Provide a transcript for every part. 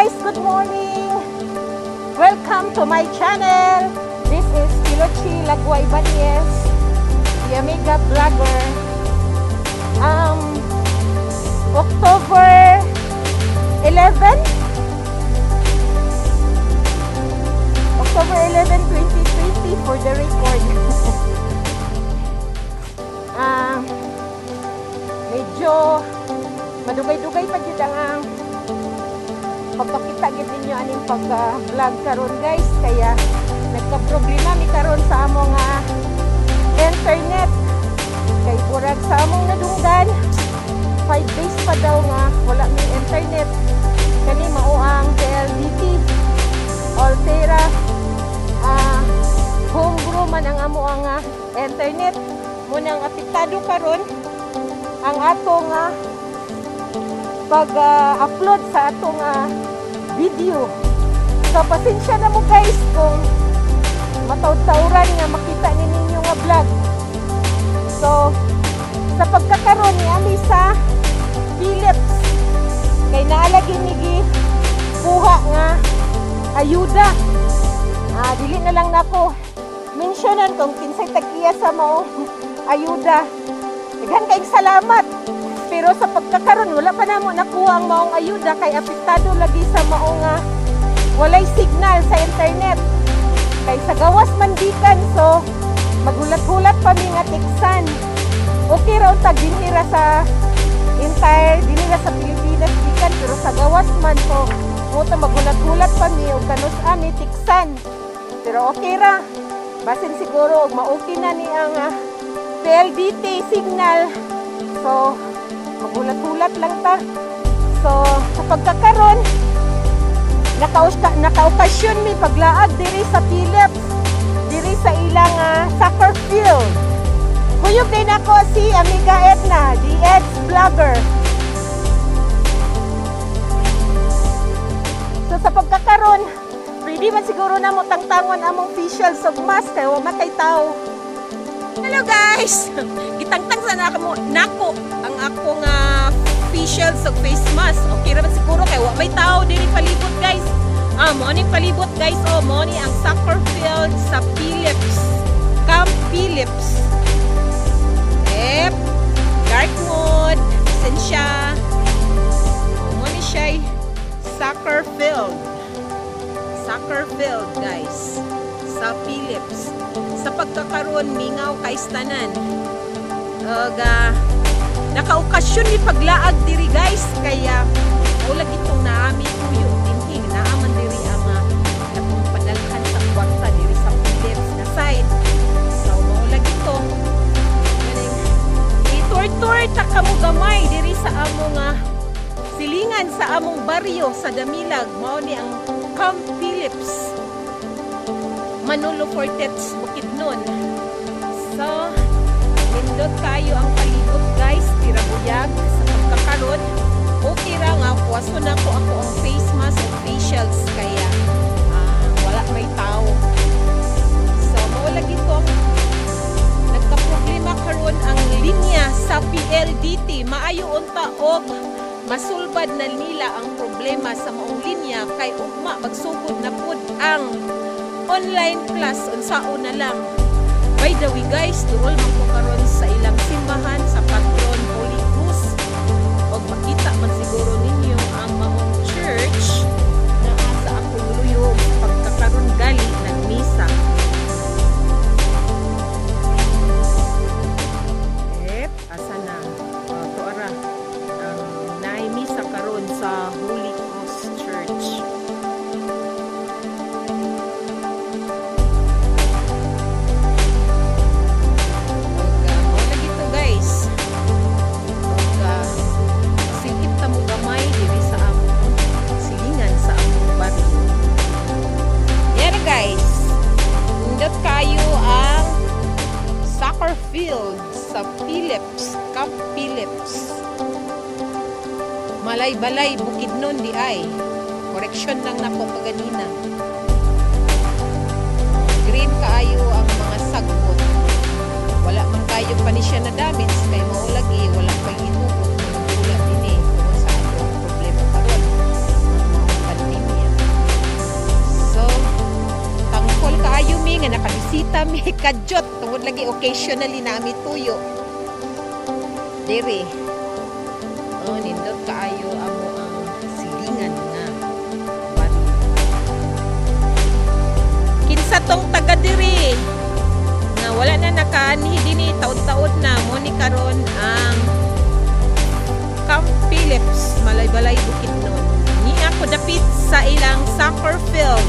Guys! Good morning! Welcome to my channel! This is Pilochi Lagwa Ibanez, the Amiga Vlogger. October 11? October 11, 2020 for the record. Medyo madugay-dugay pa jud ang pagpakita gid ninyo aning pag-vlog karon, guys, kaya nagka-problema mi karon sa among internet kay burag sa among nadunggan 5 days pa daw nga wala mi internet. Kani mao ang PLDT Altera, homebrew man ang amo ang internet mo nang apektado karon ang atong pag-upload sa atong video. So pasensya na mo, guys, kung matawd-tawran nga makita ni ninyo nga vlog. So sa pagkakaroon ni ami sa Philips kay naalagi ni gi kuha nga ayuda. Dili na lang nako mentionan kung kinsay tag-iya sa mao ayuda. Daghan kayong salamat. Pero sa pagkakaroon wala pa namo nakuha ang maong ayuda kay apektado lagi sa maong walay signal sa internet. Kay sa gawas man gikan, so magulat-hulat pa mi nga teksan. Okay ra unta dinhi ra sa entire dinhi ra sa Pilipinas gikan, pero sa gawas man, so mo ta magulat-hulat pa mi og kanus ami teksan. Pero okay ra. Basin siguro og ma-okay na ni ang PLDT signal. So magulat-hulat lang ta. So sa pagkakaron nakaokasyon mi paglaag diri sa Philips, diri sa ilang soccer field. Kuyog din ako si Amiga Edna, the Eds Vlogger. So sa pagkakaron, pwede man siguro na mo tangtangon among facial ug mask kay wa man kay tao. Hello, guys! Gitangtang sa nako nako ang ako nga facial ug face mask. Okay ra man siguro kay wa may tao diri palibot, guys. Mo ni palibot, guys, oh, mo ni ang soccer field sa Philips. Camp Philips. Ep, dark mode, pasensya. Oh, mo ni siya soccer field. Soccer field, guys, sa Philips. Sa pagkakaroon mingaw kay tanan. Ug nakaokasyon ni paglaag diri, guys, kaya mao lagi itong naami puyo dinhi, naaman diri ang katong padalhan sa kwarta diri sa Philips na side. So mao lagi to. Ganing i-tour-tour ta kamo gamay diri sa among silingan sa among baryo sa Damilag. Mao ni ang Camp Philips, Manolo Fortets, Bukidnon. So nindot kayo ang palibot, guys, tira buyag sa pagkakaron. Okay ra nga kuwaso na ko ako ang face mask ug facials kaya wala may tao. So mao lagi to ang nagka-problema karon ang linya sa PLDT. Maayo unta og masulbad na nila ang problema sa maong linya kay ugma magsugod na pud ang online class, unsaon na lang. By the way, guys, duol man ko karon sa ilang simbahan sa Patron Holy Cross. Og makita man siguro ninyo ang maong church na sa akong luyo sa pagkakaron gali nagmisa. Ep, asa na? Tuara. Ang naay misa karon sa Holy Cross Church. Ug mao lagi to, guys. Ug silip ta mo gamay diri sa among silingan sa among baryo. Yan, guys. Nindot kayo ang soccer field sa Philips, Camp Philips. Malay-balay, Bukidnon di ay. Correction lang nako kaganina. Green kaayo ang mga sagbot. Wala man kayo pa ni siya na damage kay mao lagi wala pay gitugot nga magdula dinhi tungod sa atong problema karon, ang maong pandemic. Nagkadyot tungod lagi occasionally na ami tuyo. Diri. Oh, nindot kaayo amo ang silingan nga baryo. Kinsa tong taga diri nga wala na nakaanhi dinhi, taod-taod na mo ni karon ang Camp Phillips, Malaybalay, Bukidnon. Ni ako dapit sa ilang soccer field.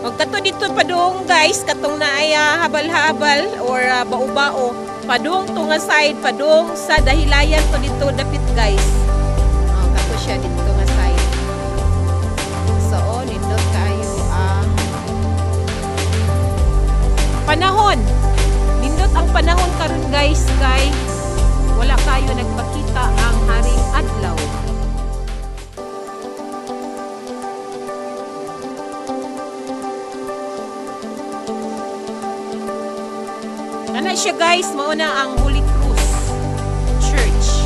Og kato dito padung, guys, katong naay habal-habal or bao-bao, padung to nga side, padung sa Dahilayan to dito dapit, guys. Oh, kato siya dito nga side. So, oh, nindot kaayo ang panahon. Nindot ang panahon karon, guys, kay wala kayo nagpakita ang haring adlaw. Kana siya, guys, mao na ang Holy Cross Church.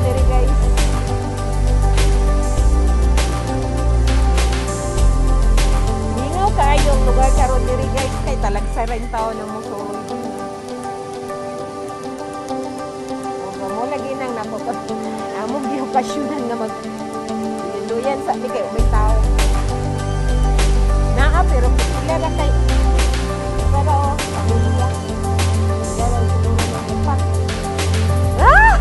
Diri, guys. Mingaw kaayo ang lugar karon diri, guys, kay talagsa ra yung tao nang musuroy din. O mo lagi nang nako amo giokasyonan nga mag luyan sa mi kay may tao. Naa pero pila ra kay para oh pamilya. Pila lang siguro ng upat. Ah!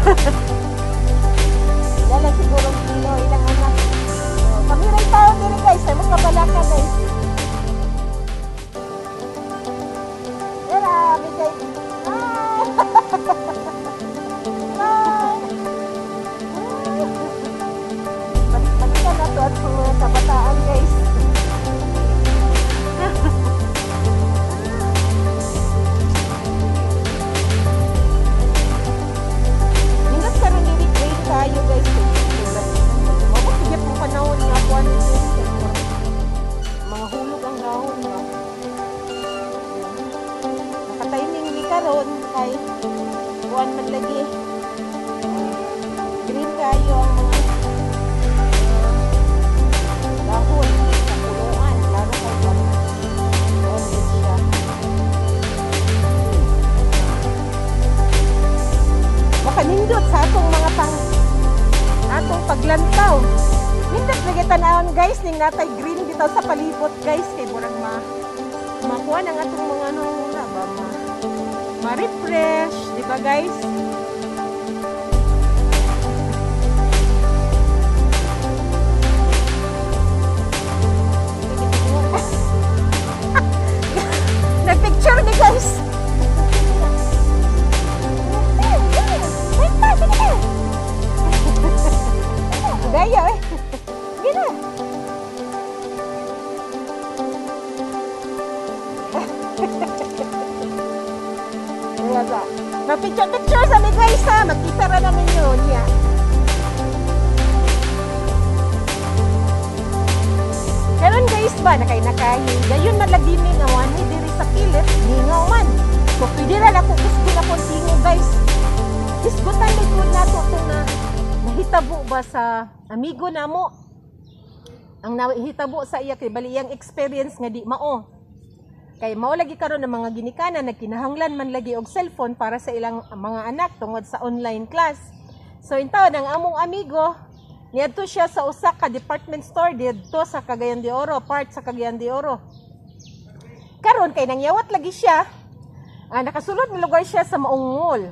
Pila lang siguro kilo ilang anak. Oh, kami rin tao diri, guys, ay mga balaka, guys. Tara, mi kay. Ah! Bye! Balik-balikan na to at mga kabataan, guys. Nindot karon diri, green kayo, guys. Mao sige po panahon nga kuan ni mga hulog ang dahon ba. Naka-timing ni karon kay kuan man lagi. Green kayo ang mga dahon sa puloan. Klaro kay kuan kuan din siya. Makanindot sa atong mga pang atong paglantaw. Nindot lagi tan-awon, guys, ning natay green bitaw sa palibot, guys, kay murag ma makuha ng atong mga ano na ba ma ma-refresh, di ba, guys? Nagpicture ni, guys. Wait pa, sige na. Gaya eh. Sige na. Kaya ba? Ma-picture-picture sa mi, guys, ha. Magkita ra na ninyo niya. Karon, guys, ba nakay nakahi. Dayon man lagi mi nga wanhi diri sa Philip, mingaw man. So pwede ra nako kusgon akong tingog, guys. Isgutan may pud nato itong na nahitabo ba sa amigo namo. Ang nahitabo sa iya kay bali iyang experience nga di mao. Kay mao lagi karon ng mga ginikanan nagkinahanglan man lagi og cellphone para sa ilang mga anak tungod sa online class. So intaw ang among amigo, niadto siya sa usa ka department store didto sa Cagayan de Oro, part sa Cagayan de Oro. Karon kay nangyawat lagi siya, nakasulod na lugar siya sa maong mall.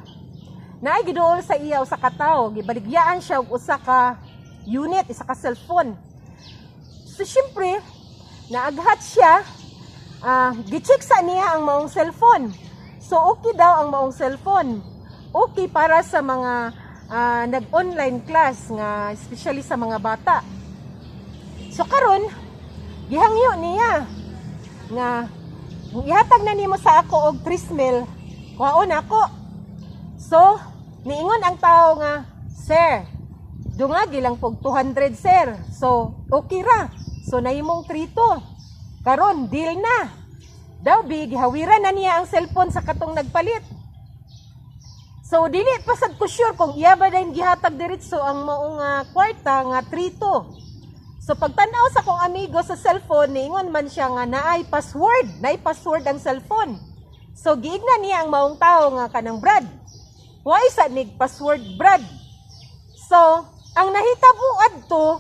Naay giduol sa iya usa ka tawo, gibaligyaan siya og usa ka unit, isa ka cellphone. So syempre, naaghat siya, gi-check sa niya ang maong cellphone. So okay daw ang maong cellphone. Okay para sa mga nag-online class nga especially sa mga bata. So karon, gihangyo niya nga ihatag na nimo sa ako og 3 mil, kuhaon ako. So, niingon ang tao nga, "Sir, dungagi lang pog 200, sir." So, okay ra. So, nahimong 3 to. Karon, deal na. Daw, bi, gihawiran na niya ang cellphone sa katong nagpalit. So dili pa sad ko sure kung iya ba dayon gihatag diretso ang maong kwarta nga 3.2. So pagtan-aw sa akong amigo sa cellphone, niingon man siya nga naay password ang cellphone. So giigna niya ang maong tao nga kanang, "Brad, why sa nig password, Brad?" So ang nahitabo adto,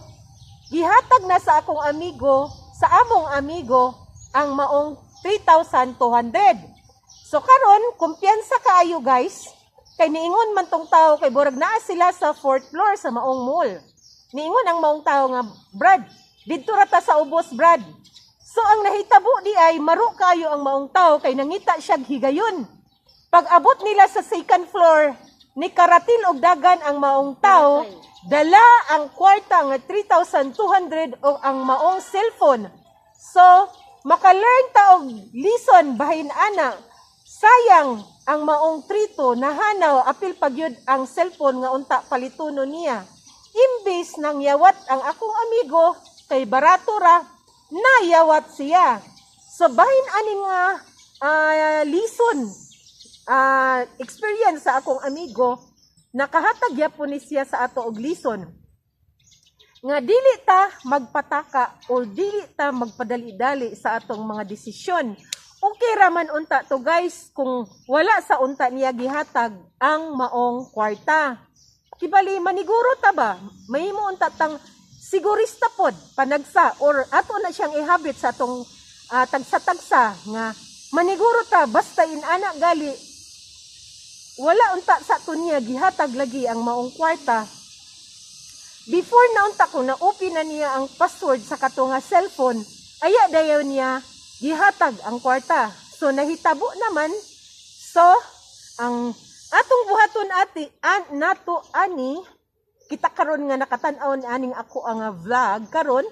gihatag na sa akong amigo, sa among amigo, ang maong 3,200. So karon, kumpiyansa kaayo, guys, kay niingon man tong tao kay burag naa sila sa fourth floor sa maong mall. Niingon ang maong tao nga, "Brad, didto ra ta sa ubos, Brad." So ang nahitabo di ay maro kayo ang maong tao kay nangita siya higayon. Pag abot nila sa second floor, ni karatil og dagan ang maong tao, dala ang kwarta nga 3,200 o ang maong cellphone. So, maka-learn ta og lesson bahin ana. Sayang ang maong 3.2, nahanaw, apil pagyud ang cellphone nga unta palituno niya. Imbis nang yawat ang akong amigo kay barato ra, nayawat siya. So bahin ani nga lesson, experience sa akong amigo, nakahatag gyapon ni siya sa ato og lesson nga dili ta magpataka o dili ta magpadali-dali sa atong mga desisyon. Okay ra man unta to, guys, kung wala sa unta niya gihatag ang maong kwarta. Kibali maniguro ta ba? Mahimo unta tang sigurista pod panagsa or ato na siyang ihabit sa atong tagsa-tagsa nga maniguro ta basta inana gali wala unta sa ato niya gihatag lagi ang maong kwarta. Before na unta ko na-open na niya ang password sa kato nga cellphone, aya dayon niya gihatag ang kwarta. So nahitabo naman. So ang atong buhaton ati an, nato ani kita karon nga nakatan-aw aning ako ang vlog karon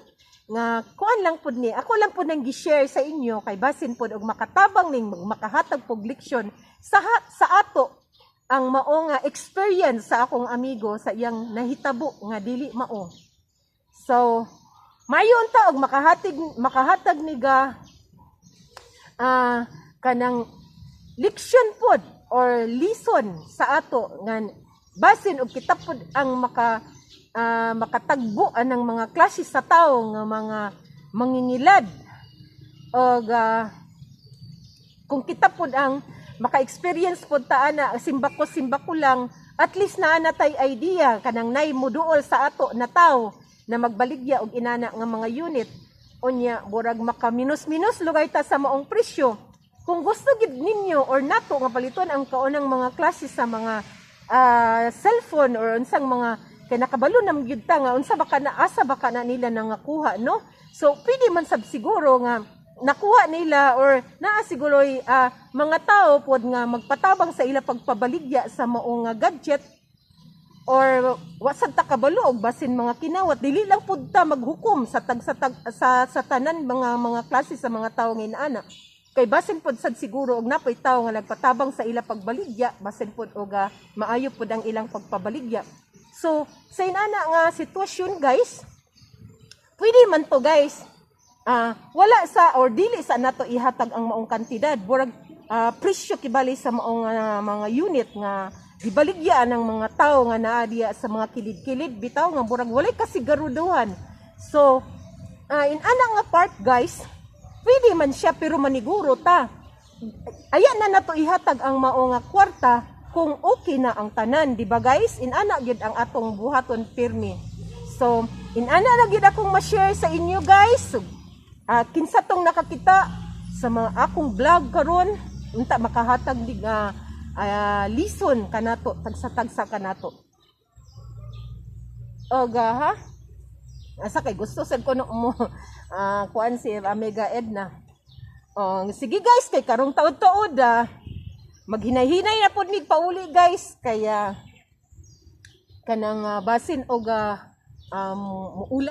nga kuan lang pud ni ako lang pud nang gi-share sa inyo kay basin pud og makatabang ning makahatag pug leksyon sa ato ang mao nga experience sa akong amigo sa iyang nahitabo nga dili mao. So, mayo unta og makahatag ni ga kanang leksyon pod or lesson sa ato nga basin og kita pod ang makatagbo anang mga klase sa tawo nga mga mangingilad og kung kita pod ang maka-experience pod ta ana, simbako simbako lang, at least naa na tay idea kanang nay muduol sa ato na tawo na magbaligya og inana nga mga unit, unya burag maka minus minus lugay ta sa maong presyo. Kung gusto gid ninyo or nato nga paliton ang kaunang mga klase sa mga cellphone or unsang mga kay nakabalo na gyud ta nga unsa baka na, asa baka na nila nangakuha, no? So pwede man sab siguro nga nakuha nila or naa siguro'y mga tao pod nga magpatabang sa ila pagpabaligya sa maong nga gadget or wa sad ta kabalo og basin mga kinawat. Dili lang pud ta maghukom sa tag sa tag, sa tanan mga klase sa mga tawo nga inaana kay basin pod sad siguro og napoy tawo nga nagpatabang sa ila pagbaligya, basin pod og maayo pod ang ilang pagpabaligya. So sa inana nga sitwasyon, guys, pwede man to, guys, wala sa or dili sa nato ihatag ang maong kantidad, burag presyo kibali sa maong mga unit nga gibaligya ng mga tao nga naa diya sa mga kilid-kilid bitaw nga burag walay kasiguruduhan. So in ana nga part, guys, pwede man siya pero maniguro ta, aya na nato ihatag ang mao nga kwarta kung okay na ang tanan, di ba, guys? Inana gyud ang atong buhaton pirmi. So inana na gyud akong ma-share sa inyo, guys. So, kinsa tong nakakita sa mga akong vlog karon, unta makahatag dig lesson kanato, tagsa-tagsa kanato. Og ha, asa kay gusto sad ko no mo kuan si Amiga Edna. Oh, sige guys, kay karong taod-taod maghinay-hinay na pud mig pauli, guys, kaya kanang basin og muula.